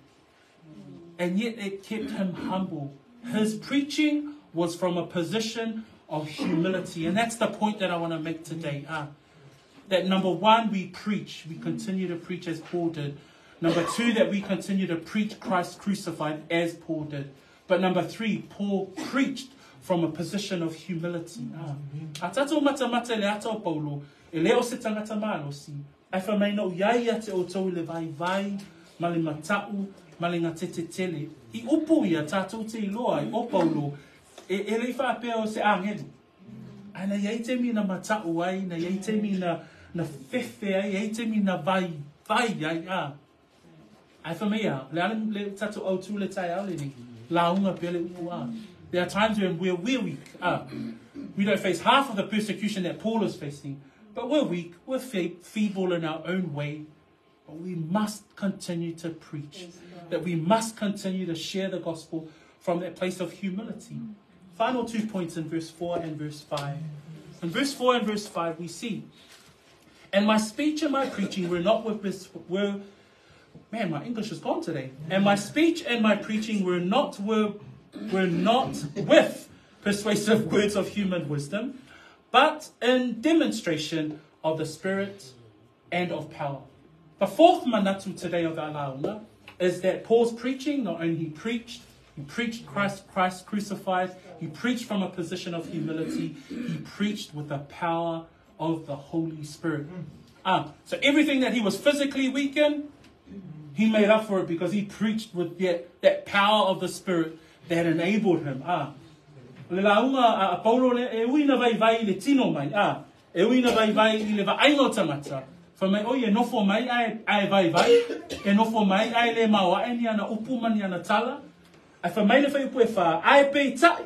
And yet it kept him humble. His preaching was from a position of humility. And that's the point that I want to make today. That number one, we preach. We continue to preach as Paul did. Number two, that we continue to preach Christ crucified as Paul did. But number three, Paul preached from a position of humility. A tātou matamata le ata o Paulo, e leo se tangata malosi, ai whamaina o iai te o tau le vai vai, ma le matau, ma le ngatete tele. I upu ia tātou te iloa i o Paulo, e le whaapea o se angelu. Ai na iai te mina matau ai, na iai te mina na fefe ai, e ai taimi na vaivai ai, a. Ae fai mai a, le ale le tatou autu le taeao lenei, lauga pea le upu a. There are times when we're, we're weak. We don't face half of the persecution that Paul is facing, but we're weak, we're feeble in our own way. But we must continue to preach, that we must continue to share the gospel from that place of humility. Final 2 points in verse 4 and verse 5. In verse 4 and verse 5, we see, and my speech and my preaching were not with, were, man, my English is gone today. And my speech and my preaching were not with persuasive words of human wisdom, but in demonstration of the Spirit and of power. The fourth manatu today of our launga is that Paul's preaching, not only he preached Christ crucified, he preached from a position of humility, he preached with the power of the Holy Spirit. So everything that he was physically weak in, he made up for it because he preached with that power of the Spirit that enabled him. Le launga a Paulo le e ui na vai vai le tino mai. E ui na vai vai i le vaaiga o tangata. Fa mai oi e nofo mai ai vai vai. E nofo mai ai le maua e ni ana upu ma ni ana tala. Ai fa mai le whai upu e wha. Ai pe tai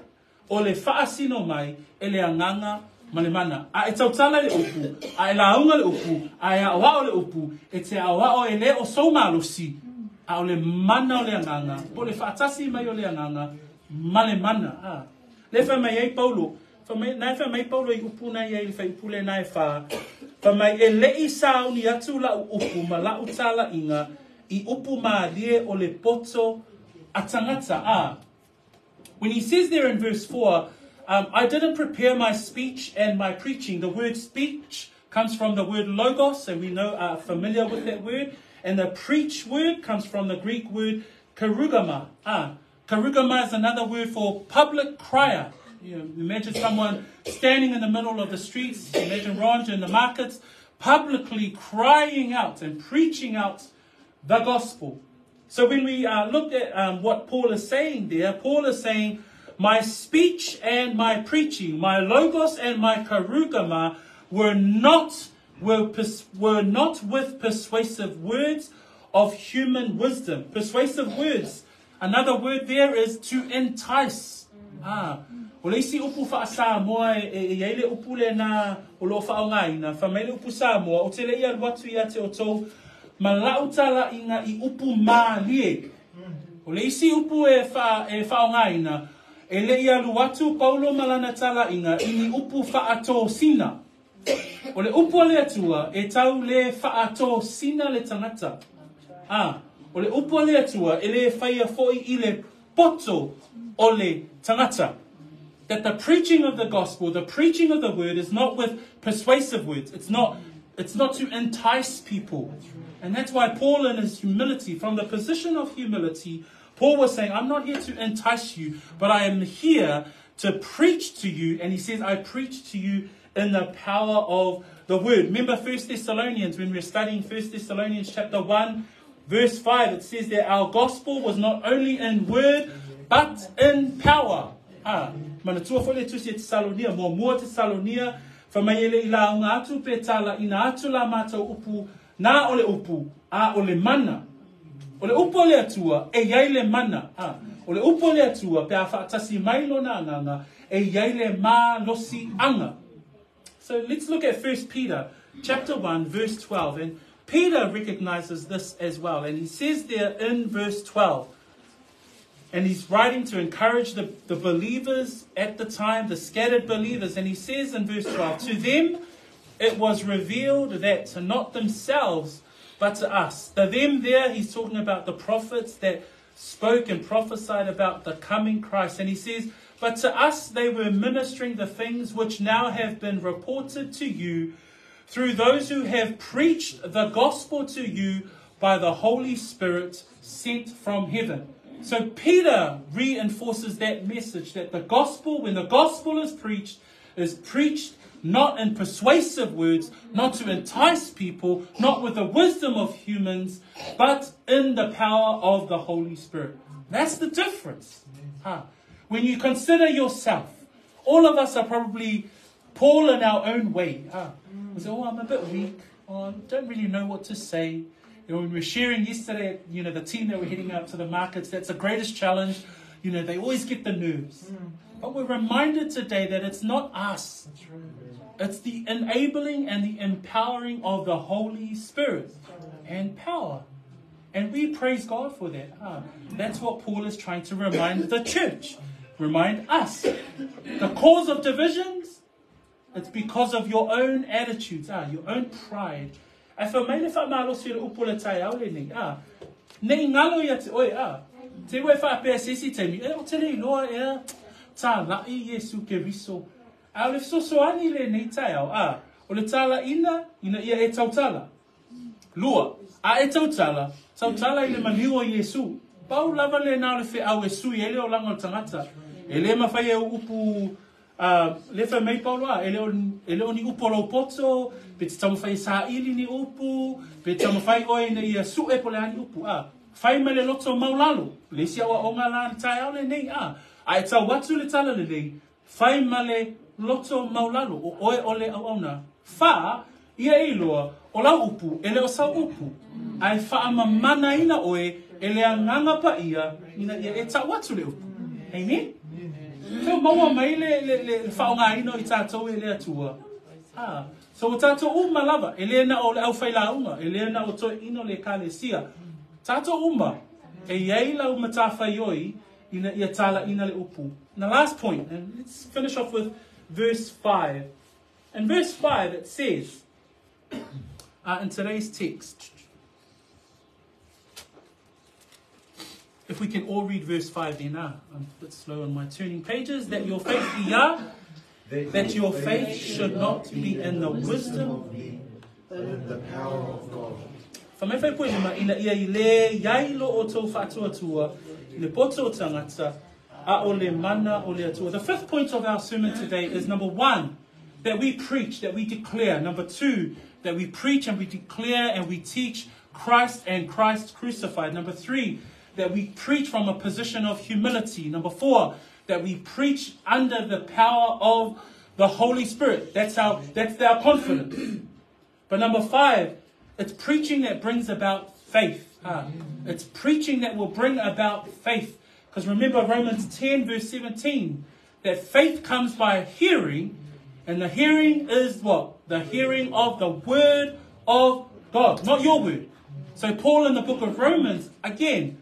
o le whaasino mai e le anganga ma le mana. A e tautala le upu. A e launga le upu. A e awao le upu. E te awao e le o soumalosi. A o le mana o le anganga. Po le whaatasi mai o le anganga. Ma le mana. Le wha mai ei Paulo. Nai wha mai Paulo i upu nei ei le whai upu le nai wha. Wha mai e lei sauni atu la upu ma la utala inga i upu maalie o le poto a tangata. When he says there in verse 4, I didn't prepare my speech and my preaching. The word speech comes from the word logos, and we know are familiar with that word. And the preach word comes from the Greek word kerugama. Kerugama is another word for public crier. You know, imagine someone standing in the middle of the streets, imagine Ronge in the markets, publicly crying out and preaching out the gospel. So when we look at what Paul is saying there, Paul is saying, my speech and my preaching, my logos and my kerugama were not with persuasive words of human wisdom. Persuasive words. Another word there is to entice. O le isi upu wha Samoa e iei le upu le nā o lo wha o ngāina, wha mai le upu Samoa, o te le ia luatu ia te o tau, ma lau tala inga i upu mālie. O le isi upu e wha o ngāina, e le ia luatu Paulo malana tala inga i ni upu wha atō sina. O le upu a le atua, e tau le wha atō sina le tangata. O le upu a le atua, e le whaia foi i le poto o le tangata. That the preaching of the gospel, the preaching of the word is not with persuasive words. It's not to entice people. And that's why Paul in his humility, from the position of humility, Paul was saying, I'm not here to entice you, but I am here to preach to you. And he says, I preach to you in the power of the word. Remember 1 Thessalonians, when we were studying 1 Thessalonians chapter 1, verse 5, it says that our gospel was not only in word, but in power. Manatua fo le tusi e Thessalonia, mua mua Thessalonia, wha mai ele i la unga atu pe tala ina atu la mātou upu, nā o le upu, a o le mana. O le upu o le atua, e iai le mana. O le upu o le atua, pe a whaatasi mai lona anganga, e iai le malosi anga. So let's look at 1 Peter chapter 1, verse 12. And Peter recognizes this as well. And he says there in verse 12, and he's writing to encourage the believers at the time, the scattered believers. And he says in verse 12, to them it was revealed that to not themselves, but to us. The them there, he's talking about the prophets that spoke and prophesied about the coming Christ. And he says, but to us they were ministering the things which now have been reported to you through those who have preached the gospel to you by the Holy Spirit sent from heaven. So Peter reinforces that message that the gospel, when the gospel is preached not in persuasive words, not to entice people, not with the wisdom of humans, but in the power of the Holy Spirit. That's the difference. When you consider yourself, all of us are probably Paul in our own way. We say, oh, I'm a bit weak. Oh, I don't really know what to say. You know, when we were sharing yesterday, you know, the team that we're heading out to the markets, that's the greatest challenge. You know, they always get the nerves. But we're reminded today that it's not us. That's right. It's the enabling and the empowering of the Holy Spirit and power. And we praise God for that. That's what Paul is trying to remind the church, remind us. The cause of divisions, it's because of your own attitudes, your own pride. Ae wha mai le whaamalosi o le upu o le taeao lenei, ne i ngalo ia te oe, te ua e whaapea se isi taimi, e o te le iloa ea, tāla'i Iesu Keriso. A o le fesoasoani lenei taeao, o le tāla'ina ina ia e tautala. Lua, a e tautala, tautala i le maliu o Iesu. Pau lava lena o le feau e sui ai le olaga o le tagata. E le mafai e upu le fai mai Paulo, e le o ni upu o lou poto, pe te taumafai e saili ni upu, pe te taumafai oe ina ia su'e po o le a ni upu. Fai ma le loto maulalo, le isi aoaoga la le taeao lenei, a e tau atu le tala lelei, fai ma le loto maulalo, o oe o le auauna. Fa, ia e iloa, o lau upu, e le o sau upu, ae faamamanaina oe e le Agaga Paia ina ia e tau atu le upu. Amen? Fea maua mai le faaaogaina o i tatou e le Atua. So o tatou uma lava, e le na o le aufailauga, e le na o toeaiina o le ekalesia. Tatou uma, e iai lau matafaioi ina ia tala'ina le upu. And the last point, and let's finish off with verse 5. In verse 5 it says, in today's text, if we can all read verse 5 then, I'm a bit slow on my turning pages, that your faith be that your faith should not be in the wisdom of men, but in the power of God. Fa mai fai poe lima, ina ia i le iai lo o tou faatuatua, i le poto o tagata, a o le mana o le Atua. The fifth point of our sermon today is number 1, that we preach, that we declare. Number 2, that we preach and we declare and we teach Christ and Christ crucified. Number 3, that we preach from a position of humility. Number 4, that we preach under the power of the Holy Spirit. That's our confidence. But number 5, it's preaching that brings about faith. It's preaching that will bring about faith. Because remember Romans 10 verse 17, that faith comes by hearing, and the hearing is what? The hearing of the word of God, not your word. So Paul in the book of Romans, again,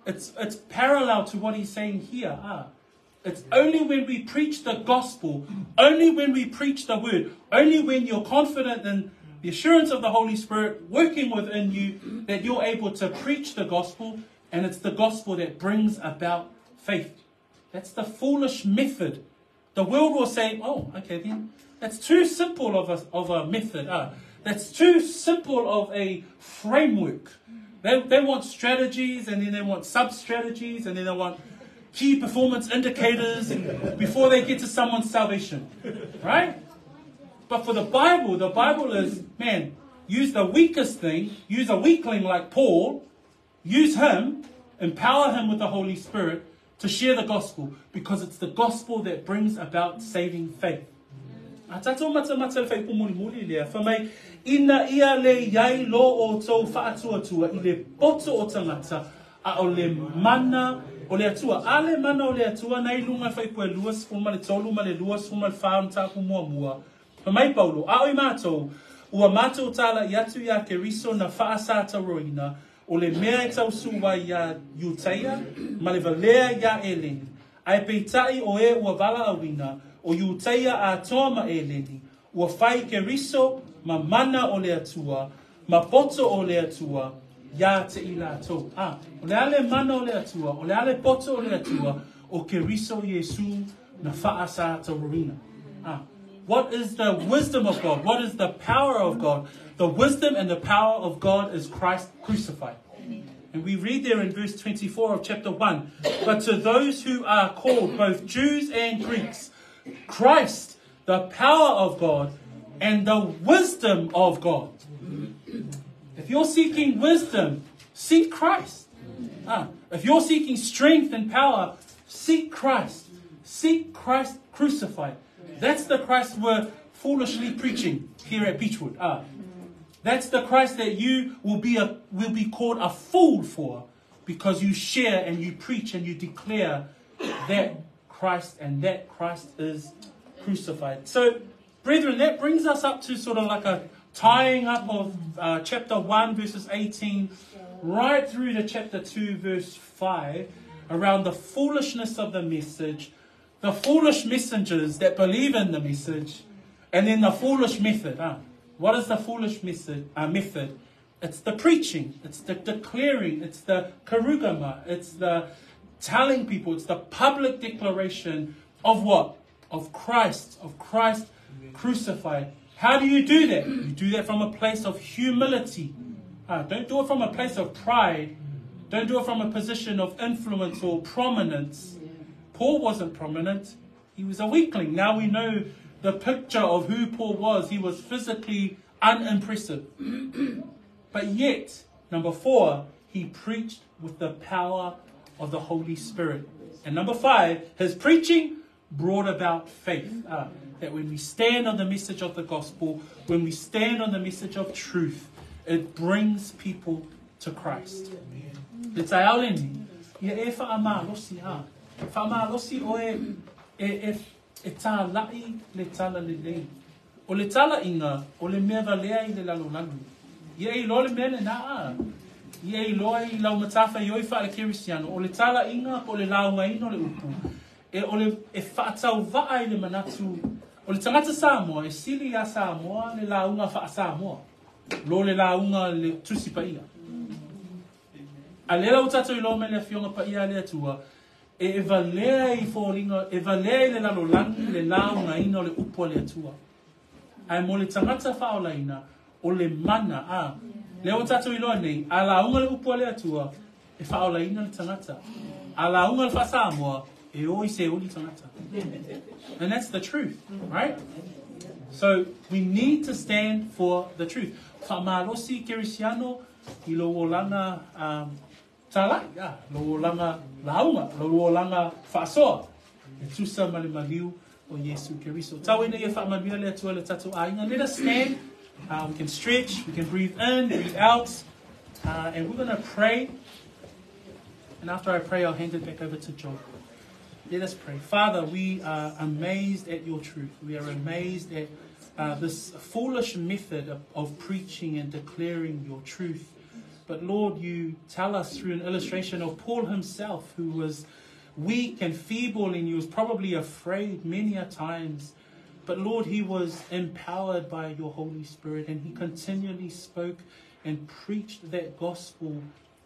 it's parallel to what he's saying here. It's only when we preach the gospel, only when we preach the word, only when you're confident in the assurance of the Holy Spirit working within you, that you're able to preach the gospel, and it's the gospel that brings about faith. That's the foolish method. The world will say, oh, okay then, that's too simple of a method. That's too simple of a framework. They want strategies, and then they want sub-strategies, and then they want key performance indicators before they get to someone's salvation, right? But for the Bible is, man, use the weakest thing, use a weakling like Paul, use him, empower him with the Holy Spirit to share the gospel, because it's the gospel that brings about saving faith. A tātou matamata le whaipu mulimuli lea, wha mai, ina ia le iai lo o tō whaatuatua i le poto o tangata, a o le mana o le Atua. A le mana o le Atua, nei lunga whaipu e 23 ma le 24 o tāku mua mua. Wha mai Paulo, a oi mātou, ua mātou tāla i atu ia Keriso na whaasata roina, o le mea e tausuwa ia Iuteia, ma le valea ia Eleni. Ai peitai o e ua vala awina, o Iuteia a toa ma Eleni, ua whai Keriso ma mana o le Atua, ma poto o le Atua, ia te i lātou. O le ale mana o le Atua, o le ale poto o le Atua, o Keriso Iesu na whaasa taurina. What is the wisdom of God? What is the power of God? The wisdom and the power of God is Christ crucified. And we read there in verse 24 of chapter 1, but to those who are called, both Jews and Greeks, Christ, the power of God and the wisdom of God. If you're seeking wisdom, seek Christ. If you're seeking strength and power, seek Christ. Seek Christ crucified. That's the Christ we're foolishly preaching here at Beechwood. That's the Christ that you will be called a fool for, because you share and you preach and you declare that Christ, and that Christ is crucified. So, brethren, that brings us up to sort of like a tying up of chapter 1, verses 18, right through to chapter 2, verse 5, around the foolishness of the message, the foolish messengers that believe in the message, and then the foolish method. What is the foolish method? It's the preaching, it's the declaring, it's the kerugma, it's the telling people, it's the public declaration of what? Of Christ crucified. How do you do that? You do that from a place of humility. Don't do it from a place of pride. Don't do it from a position of influence or prominence. Paul wasn't prominent. He was a weakling. Now we know the picture of who Paul was. He was physically unimpressive. But yet, number 4, he preached with the power of the Holy Spirit. And number 5, his preaching brought about faith. That when we stand on the message of the gospel, when we stand on the message of truth, it brings people to Christ. Le taeaoleni, ia e whaamalosi ha. Whaamalosi oe e tā lai le tala le lei. O le tala inga, o le mea valea i le lalolalu. Ia e iloa le mea le nā a. Ia e iloa i lau matafa i oi wha le kerisiano. O le tala inga, o le launga ino le upu. E o le e whaatau vaa i le manatu. O le tangata Samoa, e sili a Samoa le launga wha Samoa. Lo le launga le tusi pa ia. A lela o tatou i lo me le fionga pa ia le atua, e valea i fōringa, e valea i le lalolangi, le launga ina o le upu a le atua. Ae mo le tangata whaolaina, o le mana a. Le o tatou i loa nei, a launga le upu a le atua, e whaolaina le tangata. A launga le whasamoa, e oi se uli tangata. And that's the truth, right? So we need to stand for the truth. Whaamalosi kerisiano i lo olanga talai, lo olanga launga, lo olanga whaasoa. E tusa male maliu o Yesu Keriso. Tauina ia whaamanuia le atua le tatou aiga. Let us stand. We can stretch, we can breathe in, breathe out. And we're going to pray. And after I pray, I'll hand it back over to John. Let us pray. Father, we are amazed at your truth. We are amazed at this foolish method of preaching and declaring your truth. But Lord, you tell us through an illustration of Paul himself, who was weak and feeble and he was probably afraid many a times. But Lord, he was empowered by your Holy Spirit and he continually spoke and preached that gospel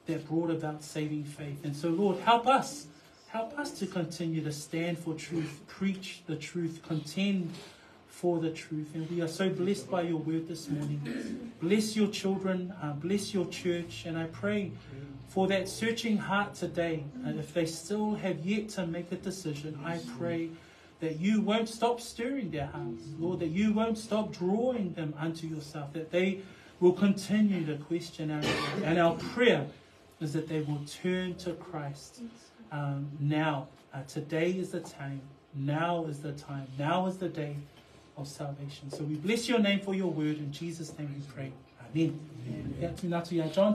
that brought about saving faith. And so Lord, help us. Help us to continue to stand for truth, preach the truth, contend for the truth. And we are so blessed by your word this morning. Bless your children, bless your church. And I pray for that searching heart today. And if they still have yet to make a decision, I pray that you won't stop stirring their hearts, Lord, that you won't stop drawing them unto yourself, that they will continue to question. And our prayer is that they will turn to Christ. Now, today is the time, now is the time, now is the day of salvation. So we bless your name for your word. In Jesus' name we pray. Amen. Amen. John.